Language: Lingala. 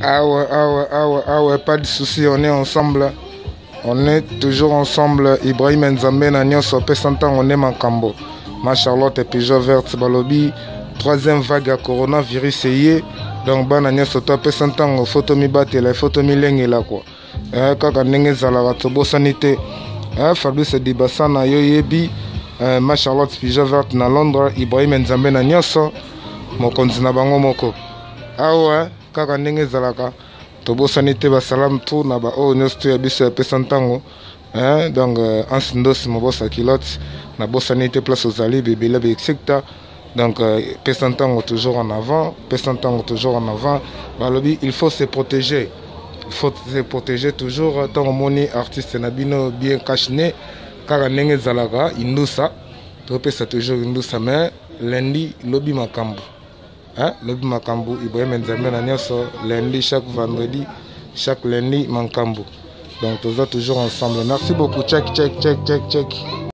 Awa awa awa awa, pas de souci, on est ensemble. On est toujours ensemble. Ibrahim Nzambe na nyonso pesa ntango nde makambo. Ma Charlotte Pigeon verte balobi troisième vague ya coronavirus eye. Donc bana nyonso to apesa ntango faut tomibatela, faut tomilengela quoi. Eh, kaka ndenge ezalaka tobosani te. Eh, Fabrice Dibasana yo yebi eh, ma Charlotte Pigeon verte na Londres, Ibrahim Nzambe na nyonso mokonzi na bango moko. Awa kaka ndenge ezalaka tobosani te basalam tu na baoyo nyonso to ya biso ya pesa ntango eh, donc euh, Hans Ndosi mobosa kilote nabosani te place ozali bebele beexecta donc euh, pesa ntango toujours en avant, pesa ntango toujours en avant. Balobi il faut se protéger, il faut se protéger toujours. Ntango omoni artiste na bino bien cache-nez kaka ndenge ezalaka indusa topesa toujours indusa, mais lundi lobi makambo. Hein? Lobi makambo Ibrahim Nzambe na nyonso lundi, chaque vendredi, chaque lundi makambo. Donc toza toujours ensemble. Merci beaucoup. Check check check check check.